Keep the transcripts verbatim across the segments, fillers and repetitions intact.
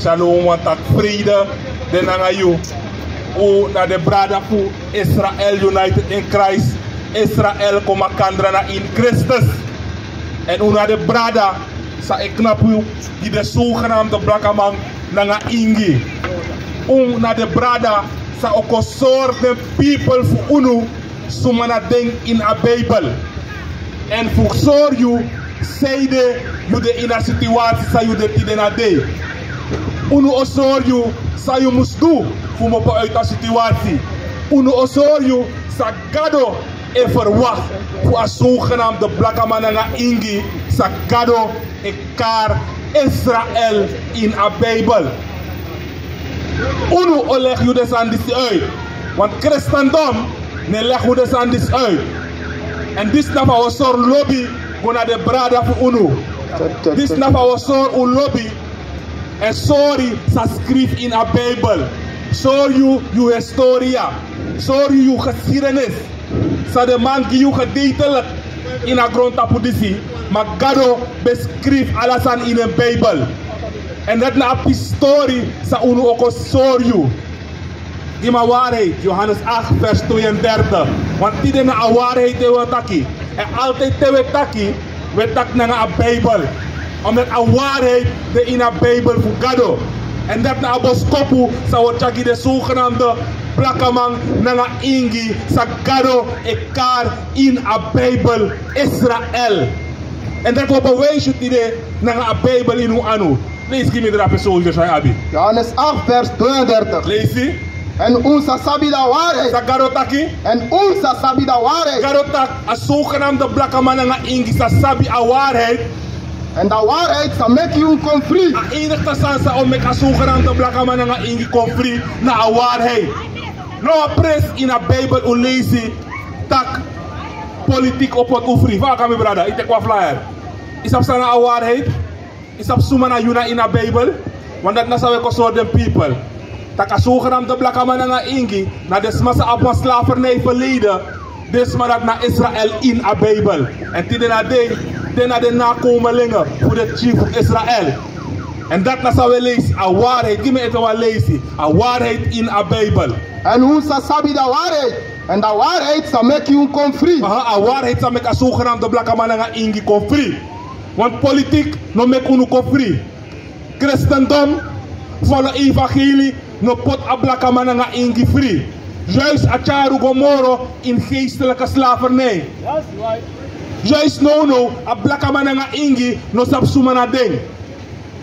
Shalom, wan taki vrede de nanga yu. Un na den brada fu Israel United in Christ. Israel kon makandra na ini Kristus. Èn un na den brada san e knapu gi den zogenaamde blakaman nanga ingi. Un na den brada san o kon sori den pipel fu unu suma na den ini a Bijbel. Èn fu sori yu sanede yu de ini a situasi san yu de tide na dei. Unu o sori yu san yu mus du fu mopo uit a situasi. Unu o sori yu san Gado e verwacht fu a zogenaamde blakaman nanga ingi san Gado e kari Israel ini a Bijbel. Unu o leg yu den sani disi uit. Want Christendom no e leg unu den sani disi uit. Èn disi na fa wi o sori lobi go na den brada fu unu. Disi na fa wi o sori un lobi. Èn sori san skrifi ini a Bijbel. Sori yu yu historia. Sori yu yu geschiedenis. San den man gi yu gedeteltelijk ini a grontapu disi, ma Gado ben skrifi ala sani ini en Bijbel. Èn dati na a pisi tori san unu o kon sori yu. Gi mi a waarheid, Johannes acht vers tweeëndertig. Want tide na a waarheid te wi e taki. Èn altijd te wi e taki, wi e taki nanga a Bijbel. Omdat a waarheid de ini a Bijbel fu Gado. Èn dati na a boskopu san wi o tyari gi den zogenaamde blakaman nanga ingi san Gado e kari ini a Bijbel Israel. Èn dati wi o bewijs yu tide nanga a Bijbel ini un anu. Leisi gi mi drape soldier san yu abi. Johannes acht vers tweeëndertig. Leisi. Èn un sa sabi a waarheid. San Gado taki. Èn un sa sabi a waarheid. Gado taki a zogenaamde blakaman nanga ingi sa sabi a waarheid. Èn a waarheid sa meki un kon fri. A enigste sani san o meki a zogenaamde blakaman nanga ingi kon fri na a waarheid. No wan presi ini a Bijbel un leisi taki politiek o poti un fri. Fa a kan, mi brada, yu teki wan flyer. Yu sabi san na a waarheid? Yu sabi suma na yu na ini a Bijbel? Want dati na san wi e kon sori den pipel. Taki a zogenaamde blakaman nanga ingi na den sma san abi wan slavernij verleden. Den sma dati na Israel ini a Bijbel. Èn tide na dei, den na den nakomelingen fu den chief fu Israel. Èn dati na san wi e leisi, a waarheid. Gi mi ete wan leisi, a waarheid ini a Bijbel. Èn un sa sabi a waarheid. Èn a waarheid sa meki un kon fri. Aha, a waarheid sa meki a zogenaamde blakaman nanga ingi kon fri. Want politiek no meki unu kon fri. Christendom, folo evangelie, no poti a blakaman nanga ingi fri. Juist a tyari un go moro ini geestelijke slavernij. Juist now now, a blakaman nanga ingi no sabi suma na den.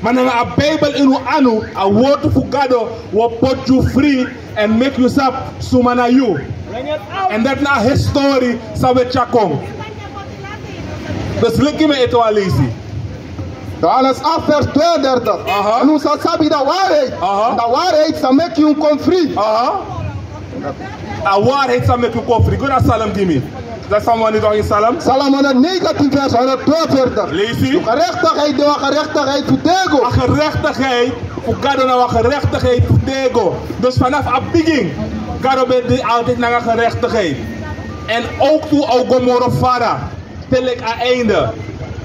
Ma nanga a Bijbel ini un anu, a wortu fu Gado, wi o poti yu fri èn meki yu sabi suma na yu. Èn dati na a historie san wi e tyari kon. Dus leki mi ete wan leisi. Johannes acht vers tweeëndertig. Aha. Èn un sa sabi a waarheid. Aha. Èn a waarheid sa meki un kon fri. Aha. A waarheid sa meki un kon fri. Go na Psalm gi mi. Dati Psalm wani toch in Psalm? Psalm honderdnegentien vers honderdtweeënveertig. Leisi. Yu gerechtigheid de wan gerechtigheid fu têgo. A gerechtigheid fu Gado na wan gerechtigheid fu têgo. Dus vanaf a bigin Gado ben de altijd nanga gerechtigheid. Èn ook tu a o go moro fara. Te leki a einde.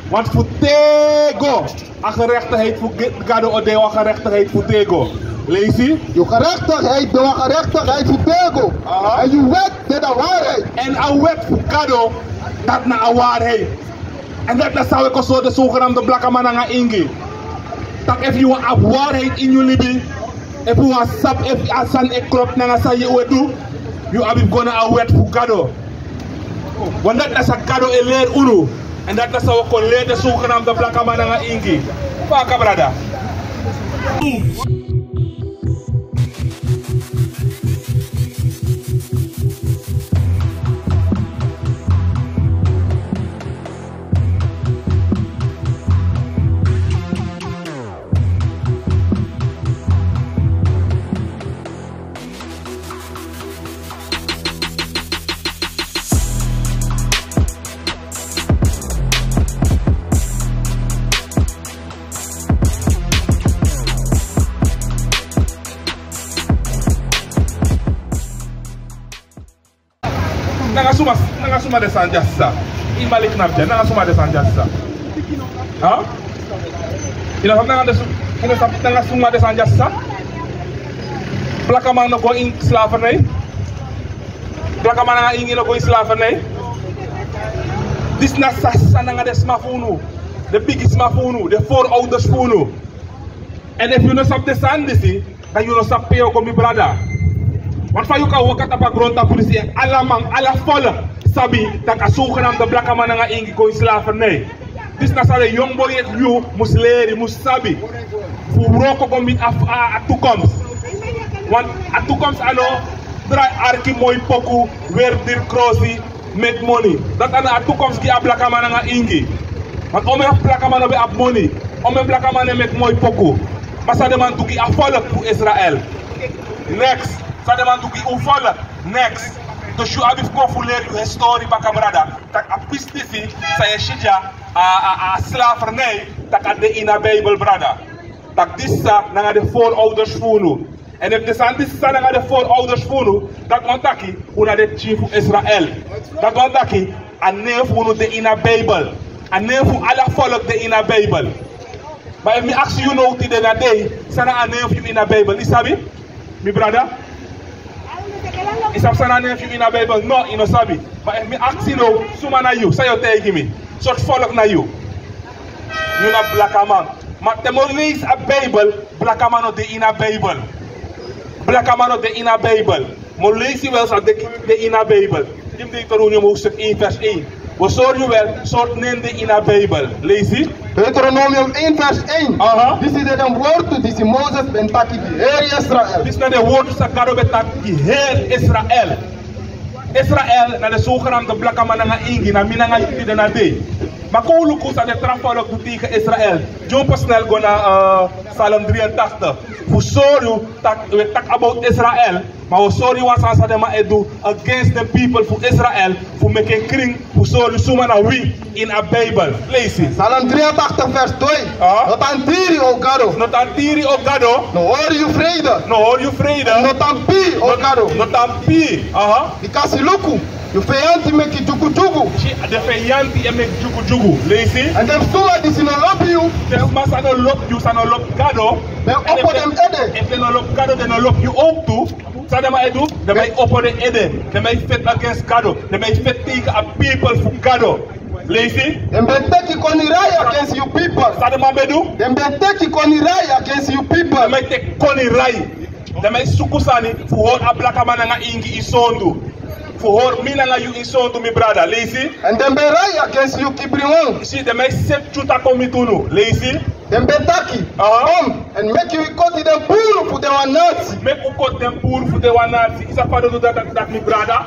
Want fu têgo, a gerechtigheid fu G-, Gado o de wan gerechtigheid fu têgo. Leisi. Yu gerechtigheid de wan gerechtigheid fu têgo. Aha. Èn yu wet de a waarheid. Èn a wet fu Gado, dati na a waarheid. Èn dati na san wi e kon sori den zogenaamde blakaman nanga ingi. Taki efu yu abi waarheid ini yu libi, efu yu wani sabi efu a sani e klopu nanga san yu e du, yu abi fu go na a wet fu Gado. Want dati na san Gado e leri unu. Èn dati na san wi o kon leri den zogenaamde blakaman nanga ingi. Fa a kan, brada. Nanga suma, nanga suma den sani dya, sisa? Yu bali knapu dya, nanga suma den sani dya, sisa? Ha? Yu no sabi nanga den su-, Yu no sabi nanga suma den sani dya sa. Blakaman no go ini slavernij. Blakaman nanga ingi no go ini slavernij. Disi na sani san nanga den sma fu unu, den bigi sma fu unu, den voorouders fu unu. Èn efu yu no sabi den sani disi, dan yu no sabi pe yu o go, mi brada. Want fa yu kan waka tapu a grontapu disi, èn ala man, ala volk sabi tak' a zogenaamde blakaman nanga ingi go ini slavernij. Disi na san den yongu boi ete yu mus leri, mus sabi. Fu wroko go miti a, a, a toekomst. Want a toekomst a no drai arki, moi poku, weri diri krosi, meki moni. Dati a no a toekomst gi a blakaman nanga ingi. Want omeni blakaman no ben abi moni. Omeni blakaman no e meki moi poku. Ma san den man du gi a volk fu Israel? Niks. San den man du gi un volk? Niks. Dus yu abi fu kon fu leri yu histori baka, brada. Tak' a pisi disi san yu e si dya, a, a, a slavernij, tak' a de ini a Bijbel, brada. Tak' disi san nanga den voorouders fu unu. Èn efu den sani disi san nanga den voorouders fu unu, dati wani taki un na den pikin fu Israel. Dati wani taki a nen fu unu de ini a Bijbel. A nen fu ala volk de ini a Bijbel. Ma efu mi aksi yu now tide na dei, san na a nen fu yu ini a Bijbel, yu sabi? Mi brada, yu sabi san na a nen fu yu ini a Bijbel? No, yu no sabi. Ma efu mi aksi now, suma na yu, san yu o taigi mi? Sortu volk na yu? Yu na blakaman. Ma te mi o leisi a Bijbel, blakaman no de ini a Bijbel. Blakaman no de ini a Bijbel. Mi o leisi yu wel san de, de ini a Bijbel. Gi mi Deuteronomium hoofdstuk één vers één. Wi o sori yu wel sortu nen de ini a Bijbel. Leisi. Deuteronomium één vers één. Aha. Disi de den wortu disi Moses ben taki gi heri Israel. Disi na den wortu san Gado ben taki gi heri Israel. Israel na den zogenaamde blakaman nanga ingi, na mi nanga yu tide na dei. Ma kon un luku san den tra volk du tegen Israel. Dyompo snel go na, eh, Psalm drieëntachtig. Fu sori yu tak' wi e taki about Israel, ma wi o sori yu wan sani san den man e du against den people fu Israel, fu meki en krin, fu sori yu suma na wi ini a Bijbel. Leisi. Psalm drieëntachtig vers twee. Ah. No tan tiri, o Gado. No tan tiri, o Gado. No hori yu vrede. No hori yu vrede. No tan pi, o Gado. No tan pi. Aha. Bikasi luku, yu feyanti meki dyugudyugu. Si, den feyanti e meki dyugudyugu. Leisi. Èn den suma disi no lobi yu. Den suma san no lobi yu, san no lobi Gado. Den opo den ede. Efu den no lobi Gado, den no lobi yu owktu. San den man e du? Den man e opo den ede. Den man e feti against Gado. Den man e feti tegen a people fu Gado. Leisi. Den ben teki konirai against yu people. San den man ben du? Den ben teki konirai against yu people. Den man e teki konirai. Den man e suku sani fu hori a blakaman nanga ingi ini sondu. Fu hori mi nanga yu ini sondu, mi brada. Leisi. Èn den ben rai against yu kibri wan. Si, den man e seti tyuta kon miti unu. Leisi. Den ben taki, aha, kom, èn meki wi koti den puru fu den wan nati. Meki un koti den puru fu den wan nati. Yu sabi fa den du dati, dati, mi brada?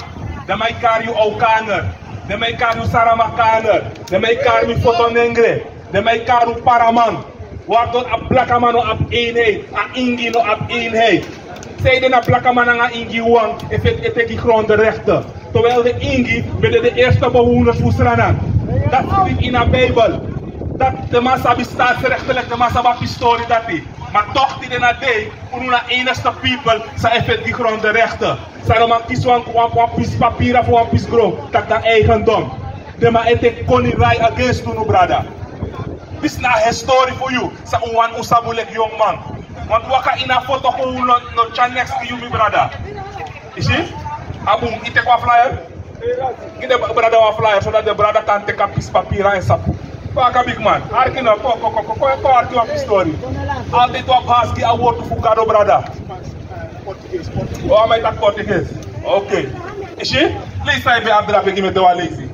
Den man e kari yu Aukaner. Den man e kari yu Saramakaner. Den man e kari yu Fotonengre. Den man e kari yu Paraman. Waardoor a blakaman no abi eenheid, a ingi no abi eenheid. Sanede na blakaman nanga ingi wan e feti ete gi grondenrechten. Terwijl den ingi ben de, de eerste bewoners fu Sranan. Dati skrifi ini a Bijbel. Dati den man sabi staatsrechtelijk, den man sabi a pistori dati. Ma toch tide na dei, unu na enigste people san e feti gi grondenrechten. San den man kisi wan, wan, wan pisi papira fu wan pisi gron, taki na eigendom. Den man e teki konirai against unu, brada. Disi na a histori fu yu, san un wani un sabi leki yongu man. Want waka ini a foto fu un no, no tyari neks gi yu, mi brada. Yu si? A bun, yu teki wan flyer? Gi den brada wan flyer, so dati den brada kan teki a pisi papira èn sabi. Kon, a bigi man. Arki no, kon, kon, kon, kon, kon arki wan pisi tori. Altijd wan pasi gi a wortu fu Gado, brada. O, a man e taki Portugees. Oké. Yu si? Leisi san yu ben abi drape gi mi, te wan leisi.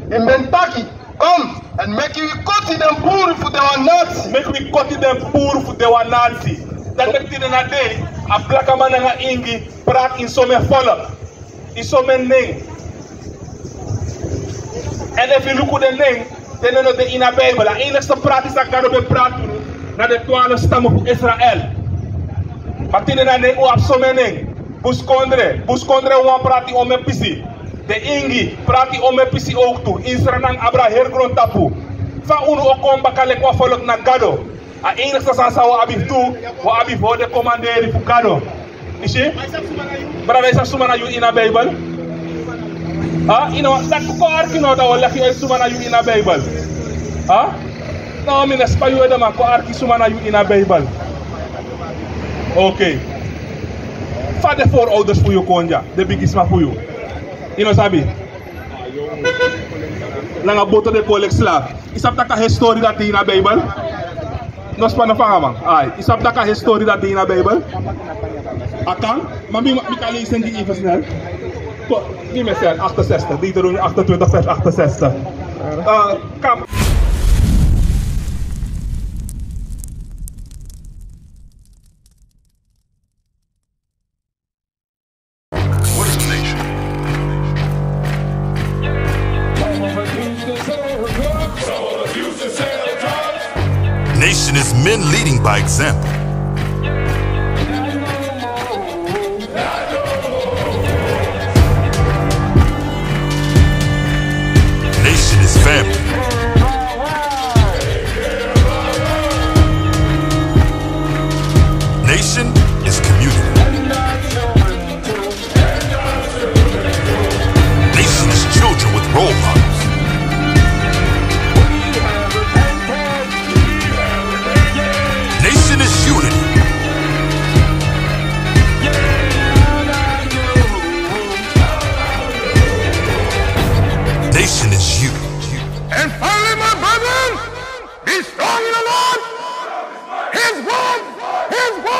Den ben taki, kom, èn meki wi koti den puru fu den wan nati. Meki wi koti den puru fu den wan nati. Dati meki tide na dei, a blakaman nanga ingi prati ini somen volk. Ini somen nen. Èn efu yu luku den nen, den nen no de ini a Bijbel. A enigste prati san Gado ben prati unu, na den twaalf stammen fu Israel. Ma tide na dei un abi somen nen. Buskondre, buskondre wan prati omeni pisi. Den ingi prati omeni pisi owktu. Ini Sranan abra heri grontapu. Fa unu o kon baka leki wan volk na Gado? A enigste sani san un abi fu du, un abi fu hori den komanderi fu Gado. Yu si? Brada, yu sabi suma na yu ini a Bijbel? Ha? Yu no, dati kon arki no, dan un o leki yu suma na yu ini a Bijbel. Ha? No, mi no span yu, edeman, kon arki suma na yu ini a Bijbel. Oké. Fa den voorouders fu yu kon dya, den bigisma fu yu? Yu no sabi. Nanga boto den kon leki slaaf. Yu sabi taki a histori dati de ini a Bijbel? No span, no fanga man. Ai, yu sabi taki a histori dati de ini a Bijbel? A kan, ma mi, mi kan leisi en gi yu fu snel. Kom, gi mi vers achtenzestig, Deuteronomium achtentwintig vers achtenzestig. Eh, kom. What is a nation? Nation is men leading by example. Nation is family. Nation is community. Nation is children with role models. Nation is unity. Nation is you. And finally, my brethren, be strong in the Lord. His word, his word.